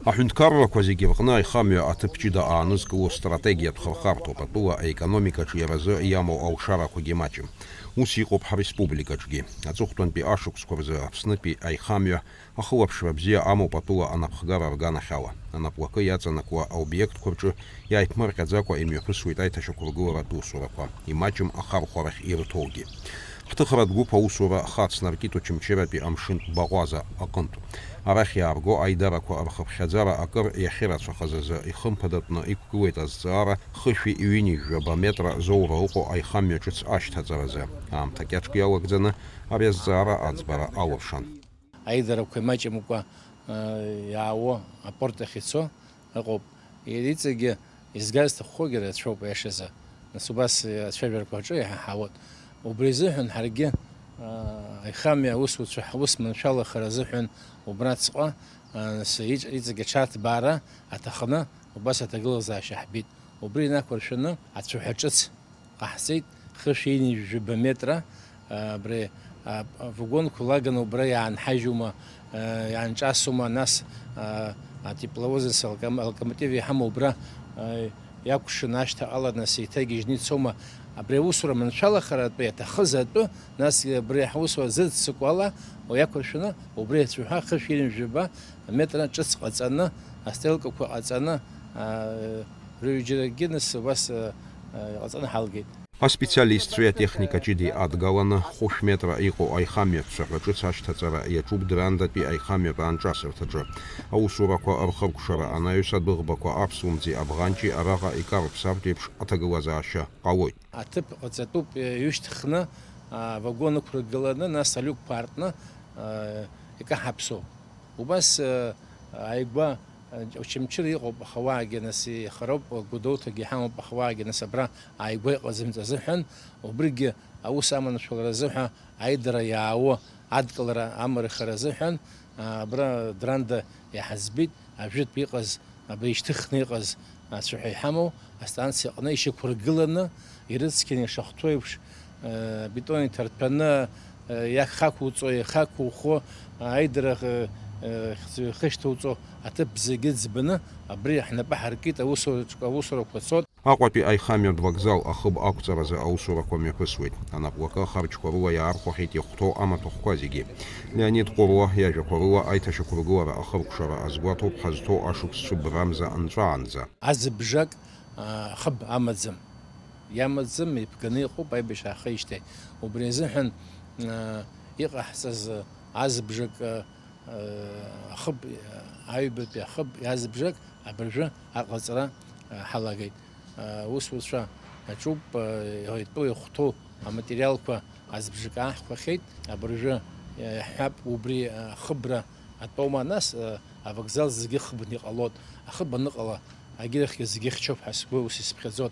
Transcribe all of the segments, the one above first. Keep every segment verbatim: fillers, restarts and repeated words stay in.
Аҳәынҭқаррақәа зегьы рҟны аихамҩа аҭыԥ ҷыда аанызкыло стратегиатә хырхарҭоуп, атәыла аекономикаҿы иаразы иамоу алшарақәагьы маҷым. Ус иҟоуп ҳреспубликаҿгьы. Аҵыхәтәантәи ашықәсқәа рзы Аԥснытәи аихамҩа ахылаԥшра бзиа амоуп атәыла анапхгара рганахьала. Анапуакы иаҵанакуа аобиектқәа рҿы иааиԥмырҟьаӡакәа имҩаԥысуеит аиҭашьақәыргыларатә усурақәа, имаҷым ахархәарахь ирҭоугьы. Ҳҭыхратә гәыԥ аусура хацнаркит Очамчыратәи амшынтә баҟәаза аҟынтә. Арахь иаарго аидарақәа рхыԥхьаӡара акыр иахьырацәахаз азы ихымԥадатәны иқәгылеит азҵаара хышәи ҩынҩажәаба метра зоура ыҟоу аихамҩа ҿыц ашьҭаҵаразы. Аамҭа кьаҿк иалагӡаны ари азҵаара аӡбара алыршан. Аидарақәа имаҷымкәа, э, иаауо апорт ахь ицо ыҟоуп. Иара иҵегьы изгаз зҭаххогьы рацәоуп, аиашазы. Нас убас ацәажәарақәа аҿы иҳаҳауеит. Убри азыҳәан ҳаргьы, э, аихамҩа аусуцәа ҳус маншәалахара азыҳәан убраҵәҟьа, э, нас иҵ-, иҵегь аҽарҭбаара аҭахны убас аҭагылазаашьа ҳбеит. Убри инақәыршәаны ацәаҳәа ҿыц ҟаҳҵеит, хышәи ҩынҩажәи жәаба метра, а, абри, а, авагонқәа лаганы убра иаанҳажьума, а, иаанҿасума, нас, а, атепловозы локом-, локомотив иҳамоу убра, а, иакәшаны ашьҭа ала, нас еиҭагьежьны ицома, абри аусура маншәалахаратәы иаҭахыз атәы, насгьы абри ҳусура зыццакуа ала, уи иақәыршәаны, убри ацәаҳәа хышәи ҩынҩажәи жәаба метра ҿыц ҟаҵаны, астрелкақәа ҟаҵаны, а, рыҩџьарагьы нас убас, а, а, иҟаҵаны ҳалгеит. Аспециалистцәеи атехника ҷыдеи адгаланы, хәышә метра иҟоу аихамҩатә цәаҳәа ҿыц ашьҭаҵара иаҿуп Драндатәи аихамҩатә аанҿасырҭаҿы. Аусурақәа рхыркәшара анаҩс адәыӷбақәа аԥслымӡи абӷанҷи араҟа икарыԥсартә еиԥш аҭагылазаашьа ҟалоит. Аҭыԥ ҟаҵатәуп, ҩышьҭхны, авагон ықәргыланы, нас алиукқәа аартны, икаҳаԥсоуп. Убас, ааигәа, Очамчыра иҟоуп ахауаагьы, нас ихароуп, Гәдоуҭагьы иҳамоуп ахауаагьы, нас абра ааигәа иҟаӡамҵаз азыҳәан, убригьы аус аманшәаларазы ҳәа аидара иаауа адкылара амарахара азыҳәан, абра Дранда иҳаӡбеит, ажәытә иҟаз, абра ишьҭыхны иҟаз ацәаҳәа иҳамоу астанциа аҟны ишьақәыргыланы, ирыцқьаны ишахәҭоу еиԥш, э, бетон иҭарҭәаны, э, иахақәуҵо, иахақәухо, аидара, э, э, хьӡ-, хышьҭоуҵо аҭыԥ зегьы ӡбаны, абри ҳнапы ҳаркит, аусураҿ-, аусурақәа цот. Аҟәатәи аихамҩатә вокзал ахыб ақәҵаразы аусурақәа мҩаԥысуеит. Анапуакы ахарџьқәа рыла иаархәахьеит иахәҭоу амаҭәахәқәа зегьы. Леонид Ҟәыруа иажәақәа рыла, аиҭашьақәыргылара ахыркәшара азгәаҭоуп ҳазҭоу ашықәс цәыббрамза нҵәаанӡа. Азыбжак, а, ахыб амаӡам. Иамаӡам, иԥганы иҟоуп аибашьра аахижьҭеи. Убри азыҳәан, а, иҟаҳҵаз, а, азыбжак, а, а, ахыб, а, аҩбатәи ахыб азыбжак абыржәы аҟаҵара, а, ҳалагеит. А, усуцәа аҿуп, а, итәу ихәҭоу аматериалқәа азыбжак ааҳхәахьеит. Абыржәы, а, иаҳҳәап, убри, а, ахыбра атәоума, нас, а, авокзал зегьы хыбны иҟалоит. Ахыб аныҟала, агьырахьгьы зегьы хьчоуп ҳәа сгәы ус исыԥхьаӡоит.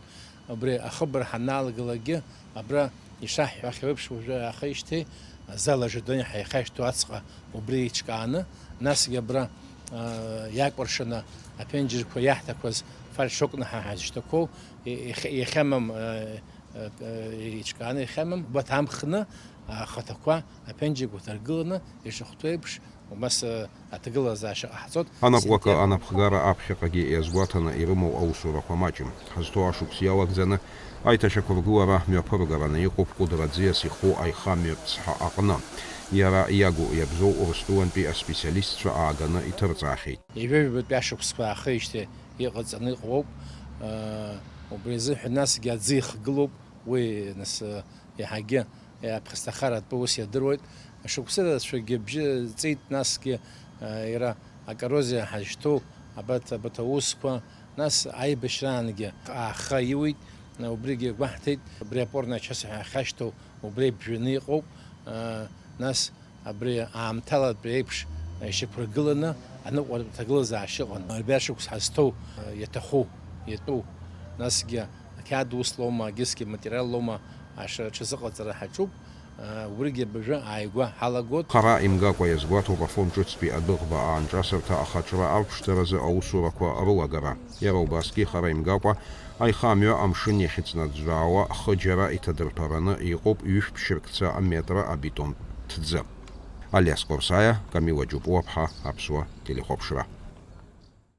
Убри ахыбра ҳаналагалакгьы, абра ишаҳҳәахьоу еиԥш, уажәы аахижьҭеи, зал ажадони ҳаихашьҭоу аҵҟа убри еиҿкааны, насгьы абра, а, иакәыршаны аԥенџьырқәа иаҳҭақәаз фальшокны ҳа ҳазышьҭақәоу, и-, иахь-, иахьамам, а, а, а, еиҿкааны иахьамам, убарҭ амхны ахаҭақәа аԥенџьырқәа ҭаргыланы ишахәҭоу еиԥш, убас, а, аҭагылазаашьа ҟаҳҵоит. Анапуакы анапхгара аԥхьаҟагьы иазгәаҭаны ирымоу аусурақәа маҷым. Ҳазҭоу ашықәс иалагӡаны аиҭашьақәыргылара мҩаԥыргараны иҟоуп Кәыдра аӡиас иху аихамҩатә цҳа аҟны. Иара иагу иабзоу Урыстәылантәи аспециалистцәа ааганы иҭырҵаахьеит. Ҩажәижәабатәи ашықәсқәа аахижьҭеи иҟаҵаны иҟоуп. Убри азыҳәан насгьы аӡы ихгылоуп. Уи, нас, иаҳагьы аԥхасҭахаратәы ус иадыруеит. Шықәсы рацәагьы абжьы ҵеит, насгьы, а, иара акоррозиа ҳазшьҭоу абарҭ, абарҭ аусқәа, нас аибашьраангьы ааха иуит, убригьы гәаҳҭеит, абри апорно ачасаҳәа ахьашьҭоу убри ибжәаны иҟоуп, а, нас абри аамҭалатәи еиԥш ишьақәыргыланы аныҟәара ҭагылазаашьа ыҟан. Абри ашықәс ҳазҭоу, а, иаҭаху, иатәу, насгьы ақьаад ус лоума, егьысгьы аматериал лоума, аша-, аҽазыҟаҵара ҳаҿуп, а, убригьы абыржәы ааигәа ҳалагоит. Хара имгакәа иазгәаҭоуп Афон ҿыцтәи адәыӷба аанҿасырҭа ахаҿра арԥшӡаразы аусурақәа рылагара. Иара убасгьы хара имгакәа аихамҩа амшын иахьыҵнаӡәӡәаауа хыџьара иҭадырԥараны иҟоуп ҩышә ԥшьыркца метра абетон ҭӡы. Алиас Қәарсаиа, Камила Џьопуаԥҳа, Аԥсуа телехәаԥшра.